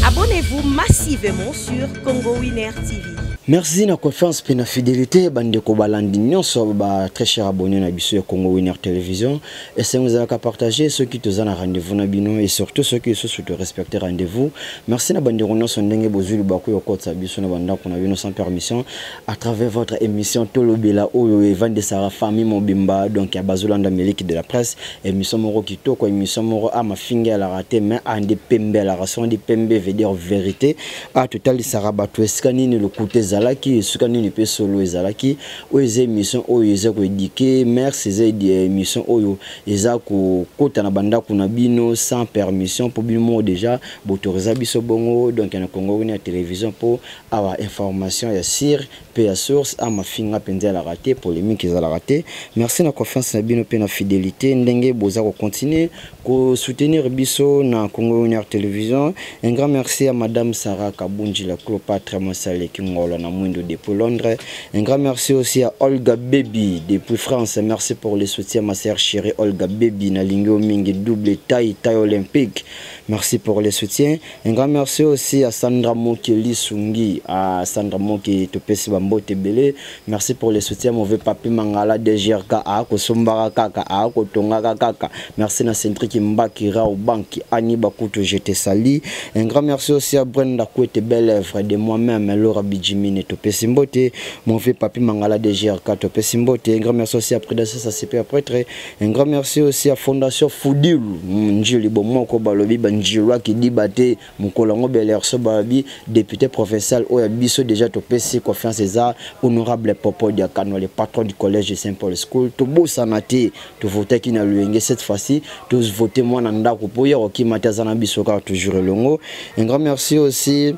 Abonnez-vous massivement sur Congo Winner TV. Merci na confiance pe na fidélité bandeko balandi nyonso ba très cher abonné na biso ya Congo Winner Télévision. Esengo ezalaka partager soki toza na rendez-vous na bino et surtout soki lisusu to respecter rendez-vous. Merci na bandeko nyonso ndenge bozwi libaku ya kokotisa biso na bandako na bino sans permission à travers votre émission Tolobela oyo evandisaka famille mobimba, donc ya bazolanda Meliki de la presse. Émission moko kitoko, émission moko a mafinga elaka te, mais ande pembe elaka. So ande pembe veut dire vérité. A totalisaka bato esika nini lokuta ezalaki, esika nini mpe solo ezalaki. Oyo eza émission oyo eza koéduquer. Merci. Eza émission oyo eza kokota na bandako na bino sans permission, mpo bino moko déjà boautoriser biso bongo. Donc na Congo Winner ya Télévision, mpo awa information ya sûre mpe ya source, a mafinga mpenza ezalaka te, polémique ezalaka te. Merci na confiance na bino mpe na fidélité ndenge boza kocontinuer kosoutenir biso na Congo Winner Télévision. Un grand merci à madame Sarah Kabunji, la Cléopâtre Mosaleki Ngolo na Mwindo depuis Londres. Un grand merci aussi à Olga Baby depuis France. Merci pour le soutien, ma sœur chérie Olga Baby nalingi mingi, double taille, taille olympique. Merci pour le soutien. Un grand merci aussi à Sandra Mokeli Sungi, à Sandra Moki, topesi bambote ebele. Merci pour le soutien, mauvais Papi Mangala DGRK a kosombaka kaka, a kotongaka kaka. Merci na Centric Mbaki Rao Banki Annie Bakuto, je te salue. Un grand merci aussi à Brenda Kouete, belle œuvre de moi-même Laura Bijimine, topesi mbote. Mauvais Papi Mangala DGRK, topesi mbote. Un grand merci aussi à Prédation CP prêtre. Un grand merci aussi à Fondation Fudilu Njili Bomoko, balobi banjilwa kidiba te mokolo yango belerso, balobi député provincial oyo ya biso déjà topesi confiance eza honorable Popo Diakano, le patron du collège de Saint-Paul School. Tobosana te, tovotaki na Luyenge, cette fois-ci tovote mwana ndako mpo ye okima te, aza na biso kaka toujours elongo. Un grand merci aussi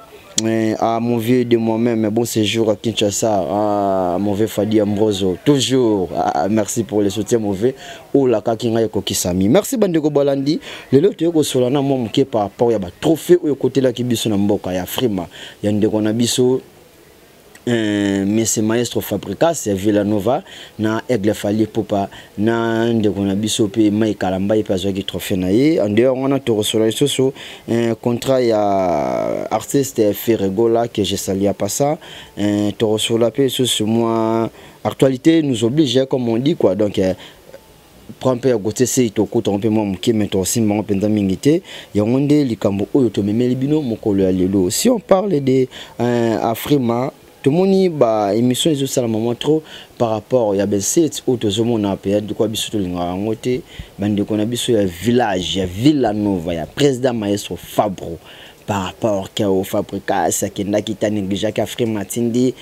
à mon vieux de moi-même, bon séjour à Kinshasa, à mauvais Fadi Ambroso, toujours, ah, merci pour le soutien mauvais, ou la kakinga ekokisami. Merci bandeko balandi, lelo toyei kosola na mwa moke par rapport ya ba trophée oyo ekotelaki biso na mboka ya Afrima, ya ndeko na biso Monsieur Maestro Fabricas ya Villanova na Aigle Fally Ipupa na ndeko na biso mpe Mai Kalamba, ye mpe azwaki trophée na ye. En dehors wana, tokosola lisusu contrat ya artiste Ferre Gola que je salue à passa. Tokosola mpe lisusu mwa actualité nous oblige, comme on dit quoi. Donc prend mpe ya gote sei, tokutaka mpe mwa moke, me tokosimba yango mpenza mingi te. Yango nde likambo oyo tomemeli bino mokolo ya lelo. Si on parle de Afrima, tomoni ba émission ezosalama mwa trop par rapport ya benset oyo tozomona pe kwa biso tolingaka yango te. Bandeko na biso ya village ya Villanova ya président maestro Fabro, par rapport ke o Fabricas akendaki ta négligeaki Afrima, atindi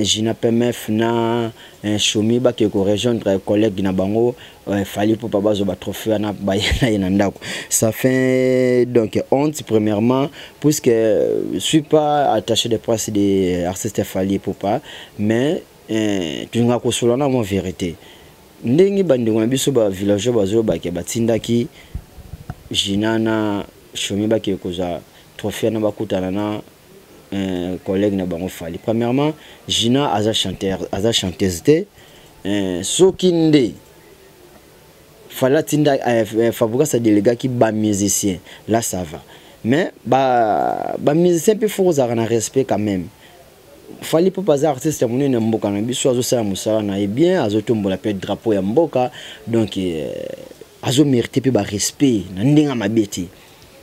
Gina PMF na Shomi bakeke korejoindre collègue na bango Fally Ipupa, bazwa batrophée wana, baye na ye na ndako. Ça fait donc honte premièrement, puisque je suis pas attaché de presse de artiste Fally Ipupa, mais tolingaka kosola na mwa vérité ndenge bandeko na biso bavillageois bazolobaki batindaki Gina na Shomi bakeke kozwa trophée wana, bakutana na collègue na bango Fally. Premièrement, Gina aza chanteur, aza chanteuse te. Soki nde Fally atinda Fabricas adelegaki bamusicien, là ça va, mais bamusicien mpe faut kozalaka na respect quand même. Fally mpo aza artiste ya monene ya mboka na biso, azosala mosala na ye bien, azotombola mpe drapeau ya mboka, donc azomérite mpe barespect na ndenge ya mabe te,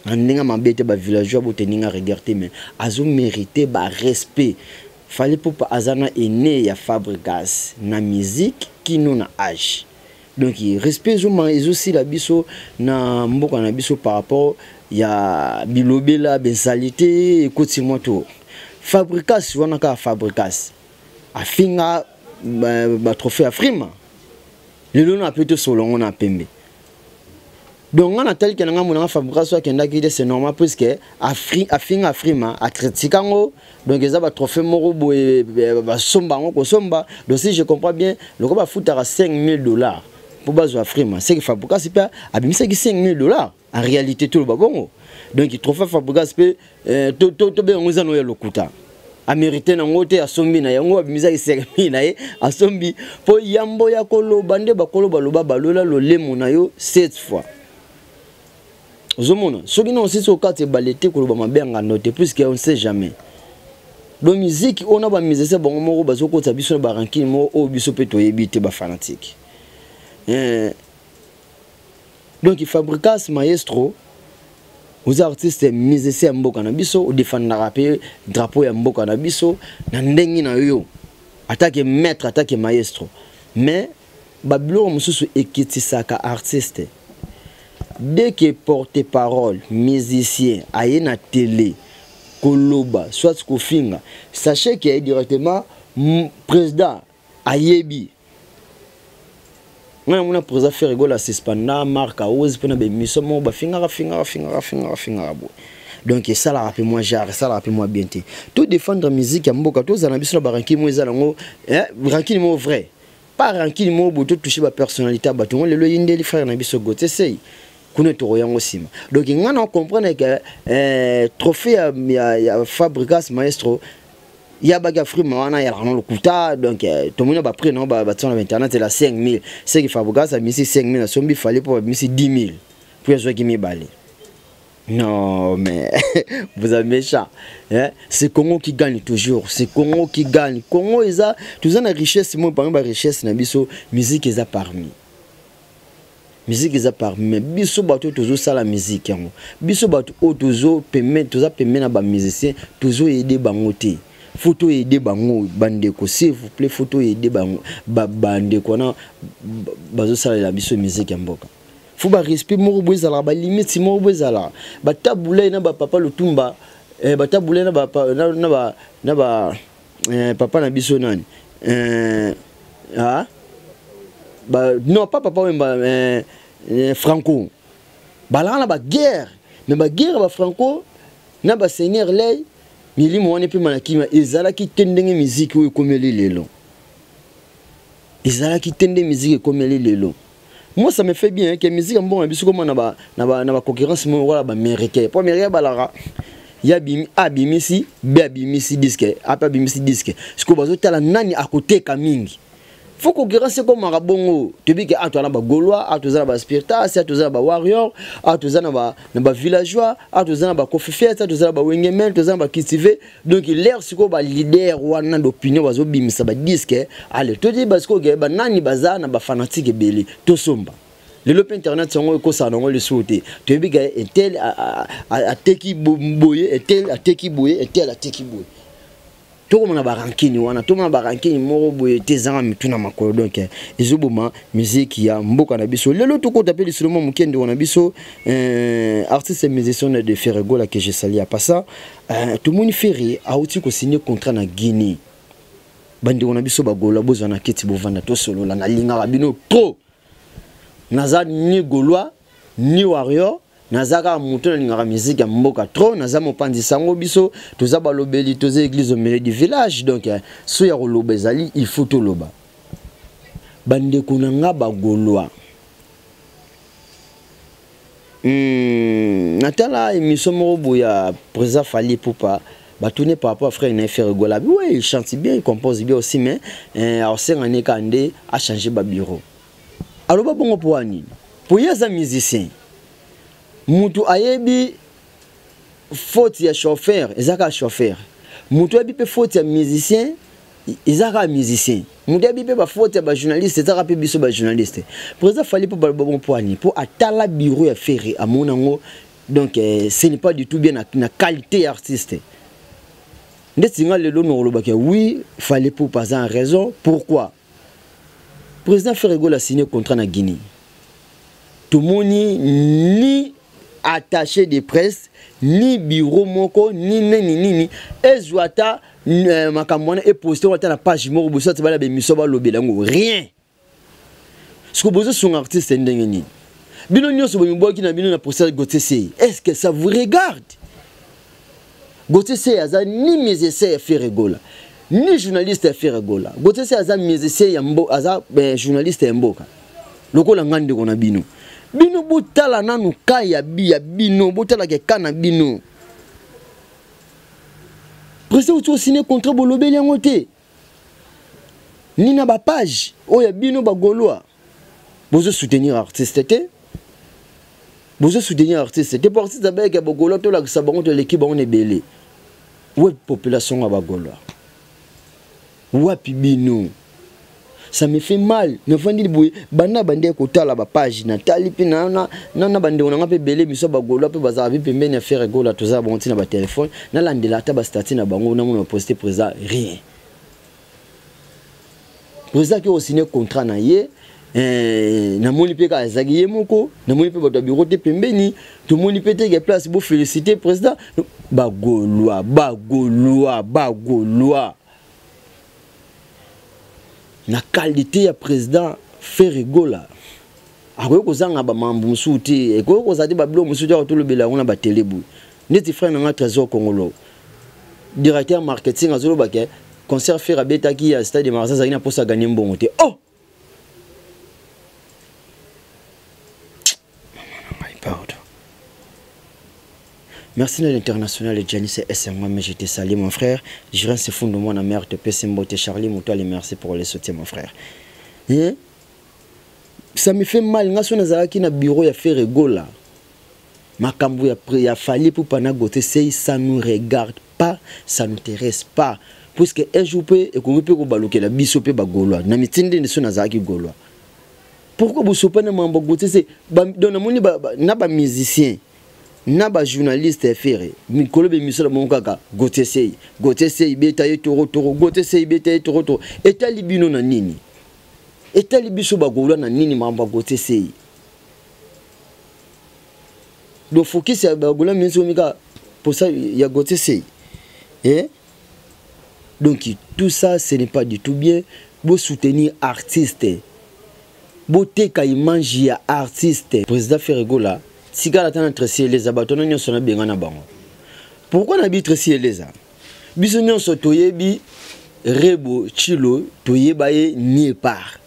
na ndenge ya mabe te. Bavillageois boteninga rigueur te, mais azomérite barespect. Fally Ipupa aza na aîné ya Fabrigas na musique kino na âge, donc respect ezosila biso na mboka na biso par rapport ya bilobela bensali te ekoti mwa to Fabricas wana kaka. Fabricas afinga batrophée Afrima lelo na pe tosolongo na pembe. Donc nga nataliki na nga monanga Fabricas oyo akendaki te, c'est normal, puisque afinga Afrima, acritiquer yango. Donc eza batrophée moko boye basomba yango kosomba. Donc si je comprends bien, loko bafutaka 5000 $ mpo bazwa Afrima, c'est que Fabricas mpe abimisaki 5000 $ en réalité, toloba bongo. Donc trophée Fabricas mpe tobenga yango eza no ya lokuta, amérite nango te, asombi na yango, abimisaki 5000 na ye, asombi. Mpo yambo ya koloba nde bakolo baloba balola lolemo na yo sept fois. Ozomona soki na osisi okati ebale te, koloba mabe ya ngando te, puisque on ne sait jamais. Donc musique oyo na bamusicien bango moko bazokotisa biso na barankine moko oyo biso mpe toyebi te, bafanatike. Donc Fabricas Maestro, oza artiste musicien ya mboka na biso, odefandaka mpe drapeau ya mboka na biso na ndenge na yo atake maître, atake maestro, mais babiloko mosusu ekitisaka artiste. Dès que porte-parole musicien aye na télé koloba soit kofinga, sachez que directement président ayebi. Ngai namona président Ferre Gola suspenda Marc Aoz mpona baémission moko bafingaka, fingaka, fingaka, fingaka, fingaka boye. Donc esalaka mpe mwa genre, esalaka mpe mwa bien te. To défendre musique ya mboka, tozala na biso na barankine moko eza nango rankine moko vrai, pas rankine moko boye totouche bapersonnalité ya bato ngo. Lelo eyindeli frère na biso Gautier Sey kuna, tokoyango nsima. Donc ngai na comprendre que trophée ya Fabricas Maestro ya baki Afrima wana eyalaka na lokuta. Donc tomoni baprix nango batia na bainternet ela 5000, seki Fabricas amisi 5000, asombi Fally mpo babimisi 10 000 mpo azwaki mibale. Non, mais vous êtes méchant. Hein? C'est Congo qui gagne toujours. C'est Congo qui gagne. Congo, ils tout ça, la richesse, moi, parmi la richesse, na biso, musique, ils parmi. Musique, ils parmi. Mais biso, bato, toujours ça, la musique. Yango. Biso, bato, oh, toujours, peme, toujours, peme, na ba musicien, toujours aider bango te. Faut to aider bango, bandeko, s'il vous plaît, faut to aider bango, ba bandeko, na, bazo sala la biso musique ya mboka. Faut ba respect moko boye ezalaka, balimite moko boye ezalaka. Batabulai na bapapa Lutumba, batabulai na ba papa na biso nani, ah? Ba, non, pas Papa Wemba, Franco balaka na baguerre, mais baguerre bafranco na baseigneur lei milimo wana epema na kimia ezalaki te ndenge miziki oyo ekomeli lelo, ezalaki te nde miziki ekomeli lelo. Moi, ça me fait bien que musique mbongo na biso koma na ba concurrence moko lokola baaméricain, po américain balaka ya bimi, A abimisi, B abimisi disque, A mpe abimisi disque, sikoyo bazotala nani akoteka mingi. Faut concurrence ekomaka bongo. Toyebi ke a toza na bagaulois, a toza na baspiritas, a toza na bawarrior, a toza na bavillageois, a toza na bakofifiet, a toza na bawengemel, toza na bacultive. Donc l'air sikoyo baleader wana d'opinion bazobimisa badisque, ale toyeba sikoyo ke banani baza na bafanatike ebele, tosomba. Lelo mpe internet yango ekosala nango lisusu te. Toyebi ke un tel ateki boye, un tel ateki boye, un tel ateki boye. Tokomona barankini wana, tomona barankini moko boye te ezanga mitu na makolo. Donc ezoboma musique ya mboka na biso. Lelo tokota mpe lisolo mwa moke. Ndeko na biso artiste musicien de Ferre Gola, que je salue en passant, tomoni Ferre auti kosigne contrat na Guinée. Bandeko na biso bagola, bozwa na keti, bovanda, tosolola. Nalingaka bino trop. Naza ni gaulois ni warrior, naza kaka moto nalingaka musique ya mboka trop. Naza mopanzi sango, biso toza balobeli, toza église au milieu du village. Donc so ya koloba ezali, il faut toloba. Bandeko na nga bagaulois, natala émission moko boye ya président Fally Ipupa, batuni par rapport à frère na Ferre Gola. Oui, il chante bien, il compose bien aussi, mais aosenga ne kaka nde achange babureau. Aloba bongo mpo wa nini? Po ye aza musicien, mutu ayebi faute ya chauffeur eza kaka chauffeur, mutu ayebi mpe faute ya musicien eza kaka musicien, mutu ayebi mpe bafaute ya bajournaliste eza kaka mpe biso bajournaliste. Président Fally mpo baloba bongo mpo wani? Mpo atala bureau ya Ferre, amona yango. Donc ce n'est pas du tout bien na qualité ya artiste. Ndeti nga lelo nakolobaka, oui, Fally Ipupa aza en raison. Pourquoi président Ferre Gola signé contrat na Guinée, tomoni ni attaché de presse, ni bureau moko, ni nini nini ezwa ata makambo wana eposte ata na page moko boso ati bala bémission balobela yango, rien. Siko bozosunga artiste ndenge nini? Bino nyonso bomibwaki na bino na procès Gautier Sey. Est ce que ça vous regarde? Gautier Sey aza ni musicien ya Ferre Gola, ni journaliste ya Ferre Gola. Gautier Sey aza musicien ya mbo, aza journaliste ya mboka lokola nga ndeko na bino. Bino botala nanu ka ya bi ya bino, botalaka ka na bino. Président uti osigné contrat, bolobeli yango te ni na bapage oyo ya bino bagaulois. Bozosoutenir artiste te. Bozo soutenir artiste te po artiste abeyaka bogolo tolakisa bango toleki bango na ebele. Wapi population ya bagolois? Wapi bino? Ça me fait mal. Nafandi boye banda bande kotala ba page natali pe na na na bandeko na nga pe ebele biso bagolois pe bazala pe pembeni ya Ferre Gola toza bango ntina ba téléphone nalandela ata ba statut na bango namona poste présent rien. Président aki osigne contrat na ye eh, namoni mpe kaka azalaki ye moko namoni mpe bato ya biro te pembeni tomoni mpe teke place bofélicité président bagolois bagolois bagolois na qualité ya président Ferre Gola akoki kozanga bamambo mosusu te ekoki kozala te babiloko mosusu te tolobela yango na batele boye ndeti frère na nga trésor congolo directeur marketing azoloba ke concert Ferre abetaki ya stade de Marseille azalaki na mposa ganye mbongo te oh pardon Merci à l'international Giannis SMM, mais je te salue mon frère. Jiren Sefundo, mon mère, te pèse Mbote Charlie Moutoile, merci pour le soutien mon frère. Hein? Ça me fait mal, nga so nazalaki na bureau ya Ferre Gola. Makambo ya, ya Fally Ipupa na Gauthier Sey, ça nous regarde pas, ça nous intéresse pas. Puisque un jour pe ekoki pe kobalukela biso pe ba Gaulois. Na mitindi nde so nazalaki Gaulois. Pourquoi bosopana mambo Gauthier Sey? Ba, donc namoni ba, ba, na ba musiciens na ba journaliste ya Ferre mikolo be misala bango kaka Gauthier Sey, Gauthier Sey beta ye toro toro, Gauthier Sey beta ye toro toro. Etali bino na nini? Etali biso ba Gaulois na nini mambo ya Gauthier Sey? Donc focus ya ba Gaulois minso mika pour ça ya Gauthier Sey. Eh? Donc tout ça ce n'est pas du tout bien. Bo soutenir artiste. Boteka image ya artiste. Président Ferre Gola tikala ata na Tracy Eleza bato na nyonso na benga na bango. Pourquoi na bi Tracy Eleza? Biso nyonso toyebi Rebo Chilo toyeba ye nulle part.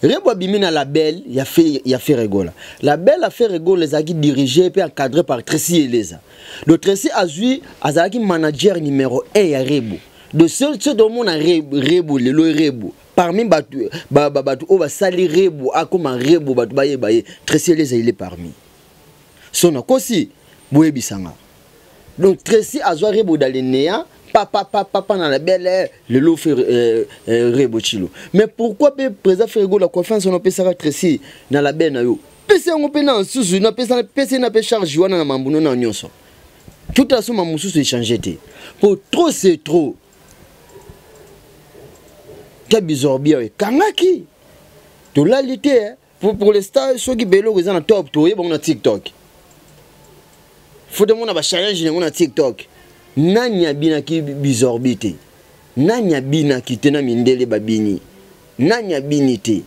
Rebo abimi na label ya ya Ferre Gola. Label ya Ferre Gola ezalaki dirigé pe encadré par Tracy Eleza. Donc Tracy azui azalaki manager numéro 1 ya Rebo. De seul ce tomona Rebo lelo Rebo parmi bato ba, ba, bato oyo basali Rebo akoma Rebo bato bayeba ye Tracy Eleza il est parmi. So nakosi boyebisanga. Donc Tracy azwa Rebo dans le néant papa papa papa na label lelo fait Rebo Chilo. Mais pourquoi pe président Ferre Gola confiance on opesaka Tracy na label na yo? Pesa yango pe na susu na pesa pesa na pe charge wana na mambuno na nyonso. Tout à son mamususu échanger te. Pour trop c'est trop. Ta bizorbia ekangaki. Tolali te eh. Pour l'instant soki beloko eza na top toyeba ngo na TikTok. Faut tomona ba challenge nango na TikTok. Nani abinaki bizorbi te? Nani abinaki te na mindele babini? Nani abini te?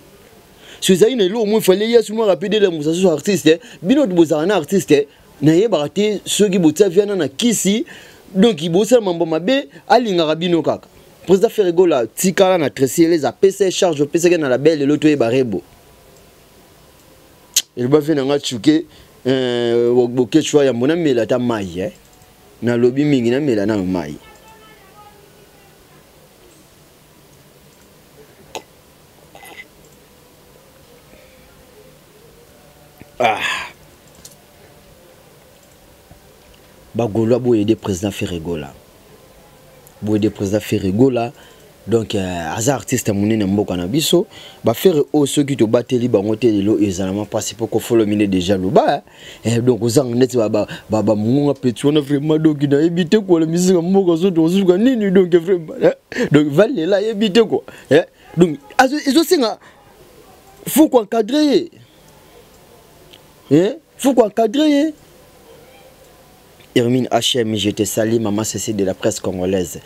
So ezali na eloko moko fallait yesu mwa rapide elamusa susu artiste. Bino bozalaka na artiste nayebaka te soki botia viana na kisi donc bosala mambo mabe alingaka bino kaka. Président Ferre Gola tikala na Tracy Eleza apesa ye charge opesaki na label lelo toyeba Rebo. Eloba ve na nga tchuke bokechwa yambo namela ata mai eh. Nalobi mingi namela nano mai. Ah. Bagolois boyede président Ferre Gola. Boyede président Ferre Gola. Donc aza artiste monene mboka na biso ba Ferre oyo soki tobateli bango te lelo ezala ma pasi po kofolo mine déjà loba eh, donc ozanga neti ba ba ba, ba munga petit wana vraiment donc nayebi te quoi la musique mboka so tozuka nini donc vraiment eh, donc valela yebi te quoi eh, donc ezosenga faut ko encadrer ye eh, faut ko encadrer ye. Hermine HM, je te salue, maman Cécile de la presse congolaise.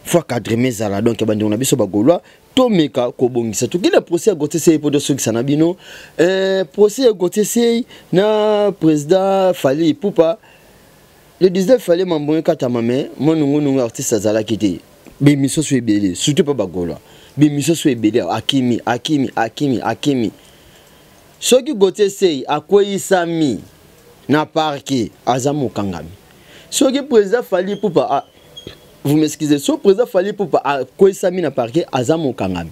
Faut encadrer mes ala donc bandi on a biso ba Gaulois tomeka kobongisa tokende procès ya Gauthier Sey po tosukisa na bino procès ya Gauthier Sey na président Fally Ipupa le 19 Fally mambo ekatama mais monungunungu artiste azalaki te bemisoso ebele surtout pa ba Gaulois bemisoso ebele akimi akimi akimi akimi soki Gauthier Sey akweyisami na parquet aza mokangami soki président Fally Ipupa a, vous m'excusez so président Fally Ipupa akweyisami na parquet aza mokangami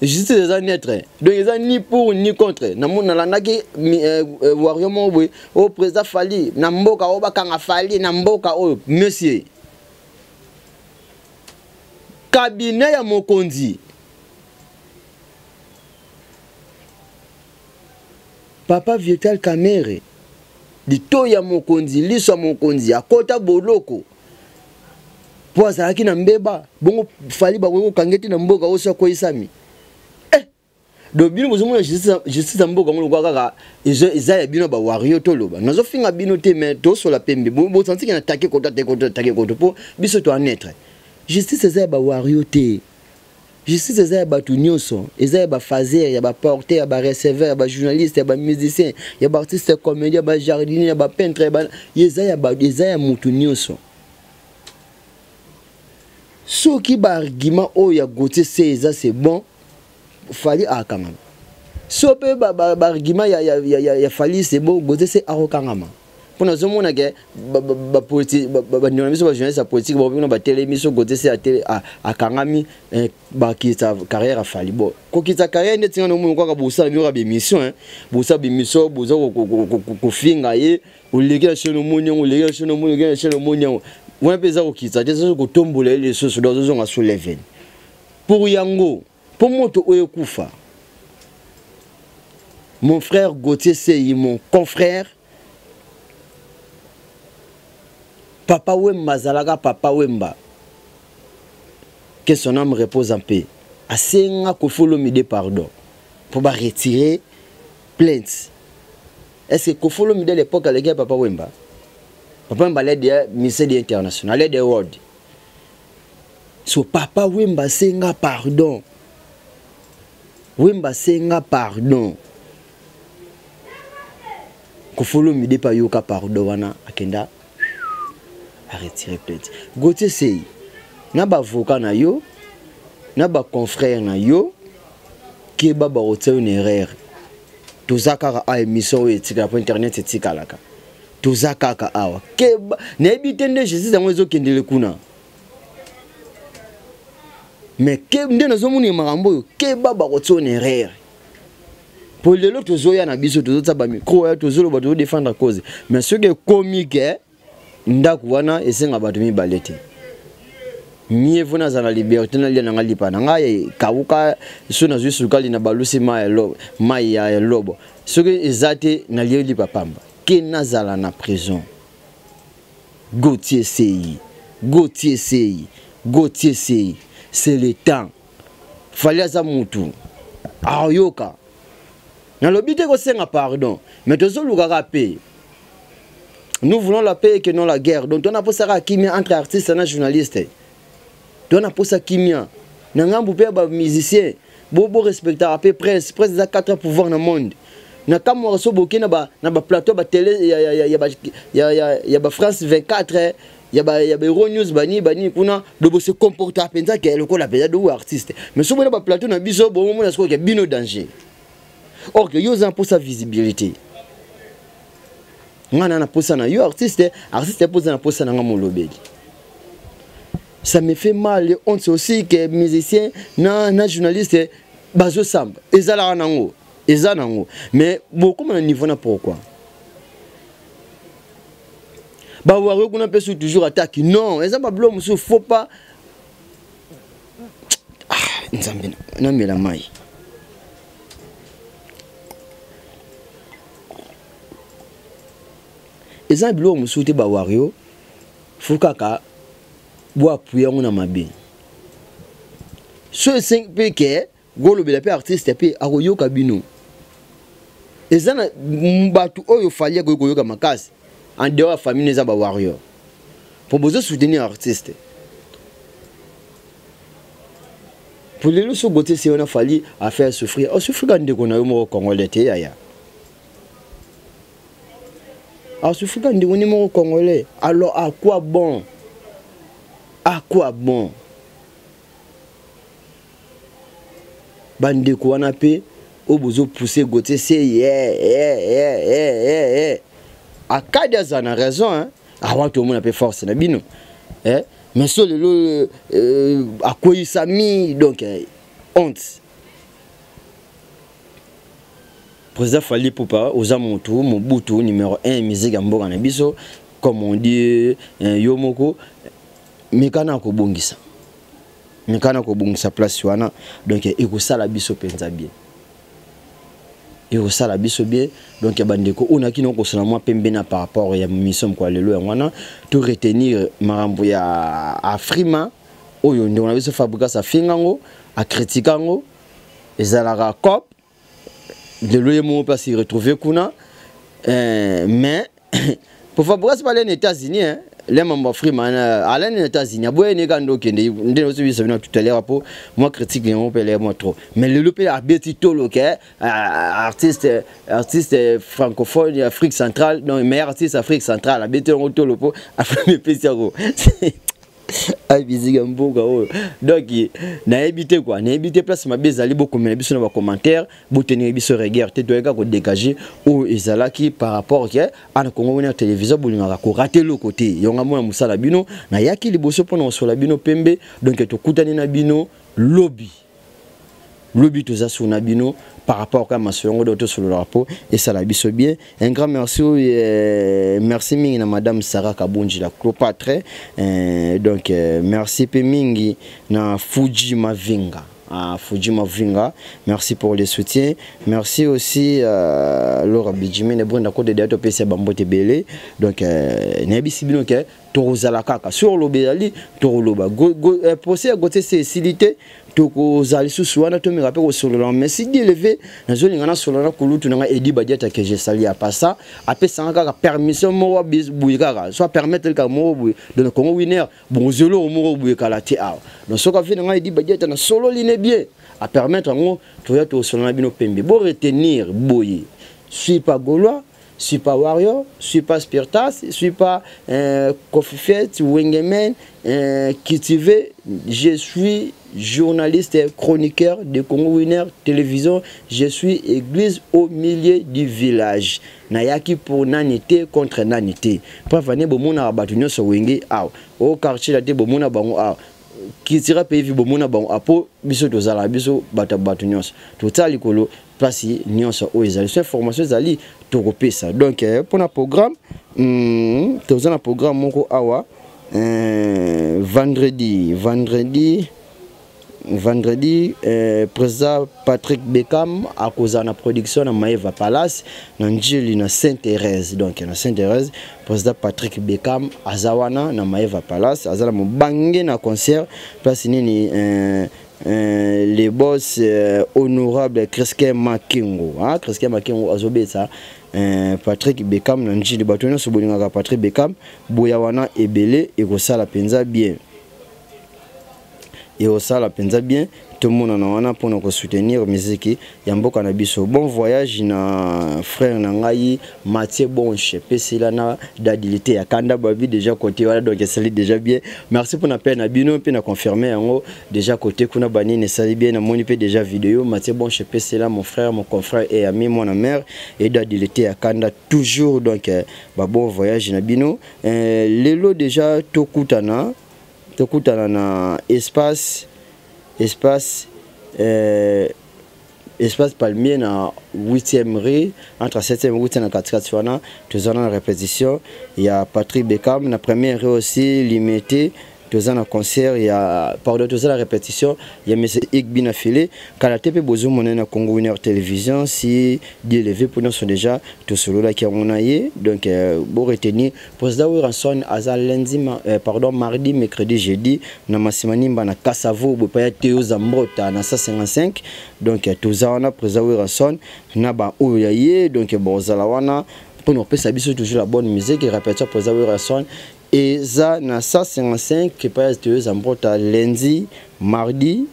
Justice eza neutre, donc eza ni pour ni contre. Namoni nalandaki warrior moko boye, oyo président Fally na mboka oyo bakanga Fally na mboka oyo. Monsieur, cabinet ya mokonzi Papa Vital Kamerhe, litoyi ya mokonzi, liso ya mokonzi, akota boloko mpo azalaki na mbeba. Bongo Fally bakoki kokanga ete na mboka oyo so akweyisami. Donc bino bozomona justice ya mboka yango lokola kaka eza ya bino bawario. Toloba, nazofinga bino te, mais tosola pembe. Bosantiki na take koto te, koto take koto, mpo biso toanetre. Justice eza ya bawario te, justice eza ya bato nyonso, eza ya bafaser, ya baporter, ya bareceveur, ya bajournaliste, ya bamusicien, ya baartiste comédien, ya bajardinier, ya bapeintre, eza ya motu nyonso. Soki baargument oyo ya Gautier se eza, c'est bon, Fally akangama. So mpe baargument ya Fally, c'est bon, Gautier se akokangama. Mpo nazomona ke bandeko na biso bajournaliste ya politique bakopina batelemi. So Gautier se akangami, bakitisa carrière ya Fally. Bon, kokitisa carrière nde tinga nomoni kaka bosala bino kaka bémission, bosala bémission, boza kofinga ye. Oleki na chaîne, omoni yango, oleki na chaîne, omoni, oleki na chaîne, omoni yango. Wana mpe eza kokitisa te, eza kotombola ye lisusu. Donc azozonga sous level pour yango, mpo moto oyo ekufa. Mon frère Gauthier Seyi, mon confrère, Papa Wemba azalaka Papa Wemba, que son âme repose en paix, asenga Koffi Olomide pardon mpo baretirer plainte. Est ce que Koffi Olomide à l'époque aleki ya Papa Wemba? Papa Wemba alai de ministère international, alai de world. So Papa Wemba asenga pardon, Wemba asenga pardon, Koffi Olomide mpe ayoka pardon wana, akenda aretire plainte. Gautier Sei, na baavocat na yo, na baconfrère na yo, keba, bakotia yo na erreur. Toza kaka a émission oyo etikala po internet etikalaka. Toza kaka awa, keba. Nayebi te nde justice yango ezokendele kuna, mais ke nde nazomona makambo oyo, keba, bakotia yo na erreur. Po lelo tozoya na biso, tozotia bamicro ya, tozoloba, tozodefendre cause, mais soki ekomi ke ndako wana esenga bato mibale te, mieux vaut nazala na liberté, nalia na nga lipa na ngai ekawuka. So nazwi sukali na balusi mai ya elobo, soki eza te, nalie lipa pamba ke nazala na prison. Gautier Sei, Gautier Sei, Gautier Sei, c'est le temps. Fally aza mutu ayoka. Nalobi te kosenga pardon, mais tozolukaka mpe, nous voulons la paix et que non la guerre. Donc tona posaka kimia entre artiste na journaliste, tona posa kimia na ngambu mpe ya bamusicien. Borespectaka mpe presse. Presse eza quatre pouvoir na monde. Na kamwaka so boke na baplateau batele ya bafrance 24, ya ba Euro News, bani bani kuna, do bose comporter mpenza ke lokola mpenza do artiste. Mais so bona baplateau na biso, bomomona sikoyo ke bino danger. Or ke yo oza mposa visibilité, nga na posa na yo artiste, artiste mpoza na posa na nga molobeli. Ça me fait mal et honte aussi que musicien na journaliste bazosamba. Ezalaka nango, eza nango, mais bokoma na niveau na pourquoi bawario kuna mpe su toujours attaque? Non, eza babilo mosusu, faut pas. Ah, Nzambe, namela mai. Eza biloko mosusu te, bawario faut kaka boapuye yango na mabe. So esengi mpe ke golobela mpe artiste mpe akoyoka bino. Eza na bato oyo Fally akoki koyoka makasi en dehors ya famille, eza bawarrior, mpo bozosoutenir artiste. Po lelo so Gautier se wana Fally afaire souffrir, osouffrika ndeko na yo moko congolais te, yaya. Asouffrika ndeko ni moko congolais. Alors à quoi bon? À quoi bon? Bandeko wana mpe oyo bozopousse Gautier se ye, akadi azala na raison, hein? Awa tomona mpe force na bino, eh? Mais so lelo akweyisami, donc honte. Président Fally Ipupa oza motu mobutu numéro 1 musique ya mboka na biso, comme on dit, yo moko mekana kobongisa, mekana kobongisa place wana. Donc ekosala biso mpenza bien, ekosala biso bien. Donc bandeko oyo naki nokosala mwa pembe na par rapport ya mission mokolo lelo, yango wana to retenir makambo ya Afrima oyo ndeko na biso Fabregas afinga yango, akritika yango, ezalaka cop. Lelo ye moko mpe asi retrouve kuna, mais pour Fabregas bale na États-Unis, hein, le mambo Afrima alani na États-Unis, aboye ne kando okende nde ozobisa bino tout à l'heure po moi critique yango mpe eleye mwa trop. Mais lelo mpe abeti tolo ke artiste francophone Afrique centrale, donc meilleur artiste Afrique centrale, abeti yango tolo po Afrima epesi yango abizika mboka oyo. Donc nayebi te quoi, nayebi te place mabe ezali. Bokomela biso na bacommentaire, botenir biso rigueur te, toyeka kodégage oyo ezalaki par rapport ke ana Congo Wena Télévision. Bolingaka korater eloko te, yonga mona mosala bino. Nayaki liboso mpona kosola bino pembe. Donc tokutani na bino lobi, lobi toza sur na bino par rapport ka masolo yango. Donc tosololaka mpo esala biso bien. Un grand merci, merci mingi na madame Sarah Kabonji, la Cléopâtre. Donc merci mpe mingi na Fuji Mavinga, à Fuji Mavinga, merci pour le soutien. Merci aussi Laura Bijimine Brenda Côte de Topesa Bambote Belé. Donc nayebisi bino ke tokozala kaka sur lobi, ezali tokoloba procès ya Gautier se esili te, tokozala lisusu wana, tomeka mpe kosolola. Mais si Dieu le veut, nazolinga nasolola na kulutu na ngai Edi Badiata ke je sali ya pasa, apesanga kaka permission moko boye, kaka so apermettre kaka moko boye. Donc Congo Winner bonzelo moko boye kala te awa. Donc soki avi na ngai Edi Badiata nasololi ne bien, apermettre yango, toya tosolola na bino pembe. Bo retenir boye: suis pas Gaulois, suis pas Warrior, suis pas Spirtas, suis pas Coffee Fet, Wengemen, Cultivé. Je suis journaliste et chroniqueur de Congo Winner Télévision. Je suis église au milieu du village. Nayaki pour nani te, contre nani te. Preuve ane, bomona bato nyonso Wenge awa. Au quartier la te, bomona bango awa. Kitira pays bomona bango apo. Biso tozala biso bato bato nyonso. Totala likolo place nyonso oyo ezali so information ezali, tokopesa. Donc mpona programme, toza na programme moko awa, vendredi, président Patrick Beckham akozala na production na Maeva Palace na Njili na Sainte Thérèse. Donc na Sainte Thérèse, président Patrick Beckham aza wana na Maeva Palace, aza na mobange na concert place nini, les boss, honorable Christian Makengo, hein? Christian Makengo azobeta Patrick Beckham na Njili. Bato nyonso bolingaka Patrick Beckham, boya wana ebele, ekosala mpenza bien, ekosala mpenza bien. Tomonana wana mpona kosoutenir miziki ya mboka na biso. Bon voyage na frère na ngai Mathieu Bonche, pesela na dadilité ya kanda babi déjà côté wana. Donc esali déjà bien. Merci mpona pe na bino mpe na confirme yango déjà côté kuna banini, esali bien. Namoni mpe déjà vidéo Mathieu Bonche, pesela mon frère, mon confrère et ami, mwana mère et dadilité ya kanda toujours. Donc ba bon voyage na bino. Lelo déjà tokutana na espace Palmier na 8e rue, entre 7e 8e na katikati wana, toza na répétition ya Patrick Beckham. Na première rue aussi, Limité, toza na concert ya, pardon, toza na répétition ya monsieur Igbi na File kala te. Mpe bozomona na Congo Winner Télévision, si Dieu le veut, mpo nyonso déjà tosololaki yango na ye. Donc bo retenir président Werrason aza lundi, pardon, mardi, mercredi, jeudi na Masimanimba na Kasavo, bopa ya Teo Zambrota na 155. Donc toza wana, président Werrason na baoyo ya ye. Donc bozala wana mpona kopesa biso toujours la bonne musique. Répétition président Werrason eza na 155 epai ya Teo Zambrota, lundi, mardi,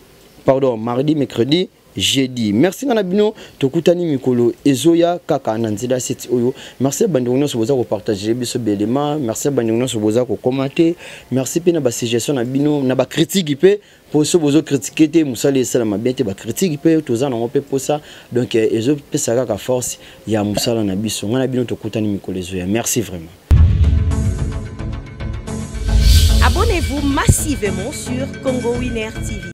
pardon, mardi, mercredi, jeudi. Merci nga na bino, tokutani mikolo ezoya kaka na nzela site oyo. Merci bandeko nyonso boza kopartage biso belema, merci bandeko nyonso boza kokomate, merci mpe na basuggestion na bino, na bacritique mpe, mpo so bozocritiquer te, mosala esalama bien te. Bacritique mpe toza nango mpe mposa. Donc ezopesa kaka force ya mosala na biso. Ngai na bino tokutani mikolo ezoya. Merci vraiment. Abonnez-vous massivement sur Congo Winner TV.